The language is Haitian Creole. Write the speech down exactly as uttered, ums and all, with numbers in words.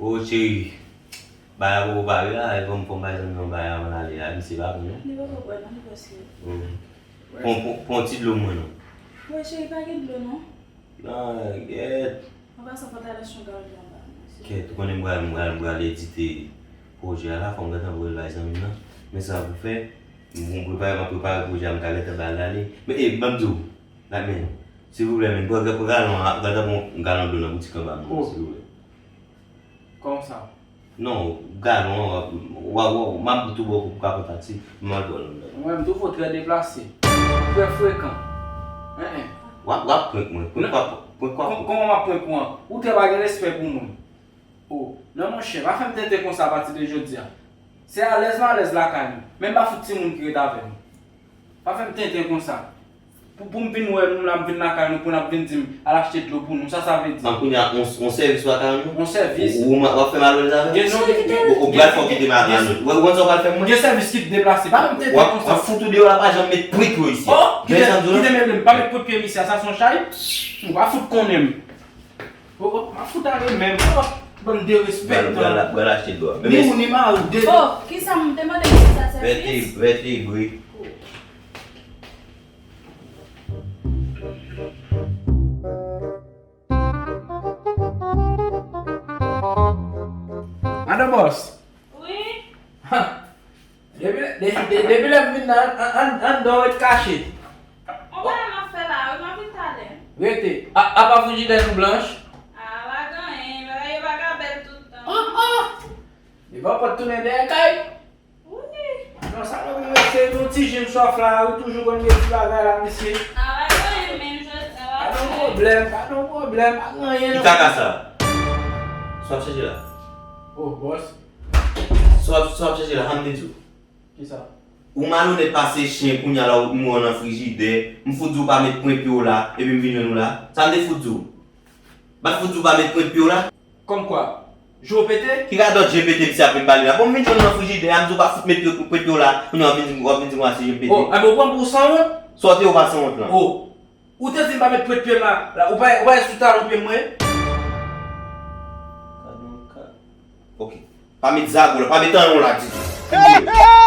O cheri, bagay la poko pare la, e fò m fè yon bagay zanmi an bagay avan l ale a, misye pa bon non. Li poko pran non, li prèske. Pran, pran, pran ti dlo mwen non. Wè cheri, pa gen dlo non. Non, gèt. An pasan, fò w ta lòt yon galon dlo anba. Kèt, ou konnen m pral, m pral, m pral edite pwojè a la, fò m gentan voye l bay zanmi m nan. Men sa pou fè, m, m prepare, m ap prepare pwojè a, m ka gentan ba l ale. Men, e, ban m di w, la men, silvouplè, men, pran, pran galon an, gentan pran yon galon dlo nan boutik anba m nan, silvouplè. Kòman sa? Non, galon an, w ap, w ap, w ap, m ap tou ba w pou w ka pran taksi, m al pran l anndan. Mwen menm tou fò trè deplase. Trè frekan. Hein, hein. W ap, w ap prank mwen. Prank kwa, prank kwa. Kòman m ap prank ou an? Ou trè pa gen respè pou moun. O, non monchè, pa fè m tenten konsa apati de jodi a. Se alèz malèz lakay nou. Men m pa fout timoun ki ret avè m. Pa fè m tenten konsa. Pou, pou m vin wè nou la, m vin lakay nou, pou n ap vin di m, al achte dlo pou nou. Sa sa vle di? An kounye a, on, on sèvis lakay nou? On sèvis. Ou, ou, w ap fè m alèz avè m? Gen non, gen, gen, ou, ou pral fè w kite m lakay nou. Ou konn sa w pral fè mwen? Gen sèvis ki deplase. Pa fè m tenten konsa. W ap fout ou deyò la, pa janm met pwen pye isit. O, kite, kite men m, pa met pwen pye m isi a, sa se yon chay? Ou pa fout konnen m. O, o, m ap fout ale menm. O, bann derespektan. Pral, pral, pral achte dlo a. Ni ou, ni mari w, de. O, kisa m te mande misye sa sèvis? Vète, vètebre. Madan Bòs. Wi. Ha. Depi, de, de, depi lè m vin nan, an, an, anndan w ret kache. On bagay m ap fè la wi, m ap vin talè. Rete. A, apa frijidè nou blanch? A, pa gen anyen, bagay yo pa ka bèl tout tan. Ah, ah! Li pa pot tounen dèyè kay? Wi. Non, sa lè ou mesye, nou ti jim sòf la, ou toujou konn gen ti bagay la, mesye. A, pa gen anyen, menm jodi a, pa gen anyen. Pa gen pwoblèm, pa gen pwoblèm, pa gen anyen non. Ki kaka sa? Sa w ap chèche la? Oh, bòs. Sa w ap, sa w ap chèche la, ann te di w. Kisa? Ou malonèt pase chen, kounye a la ou mouri nan frijidè. M fout di w pa met pwen pye w la, epi m vin jwenn ou la. Sa m te fout di w? M pa t fout di w pa met pwen pye w la? Kòmkwa? Je w pete? Ki radòt je pete misye ap vin pale la? Bon, m vin jwenn ou nan frijidè a, m di w pa fout met pwen pye w la, kounye a w ap vin di m, w ap vin di m se je pete. Oh, enben ou pran m pou sanwont? Sòti ou pa sanwont lan. Oh. Ou te di m pa met pwent pye m la, la, ou pa, ou pa sou talon pye m mwen? Gad yon ka. Ok. Pa met zago la, pa met anyen la ditou. Hey, hey!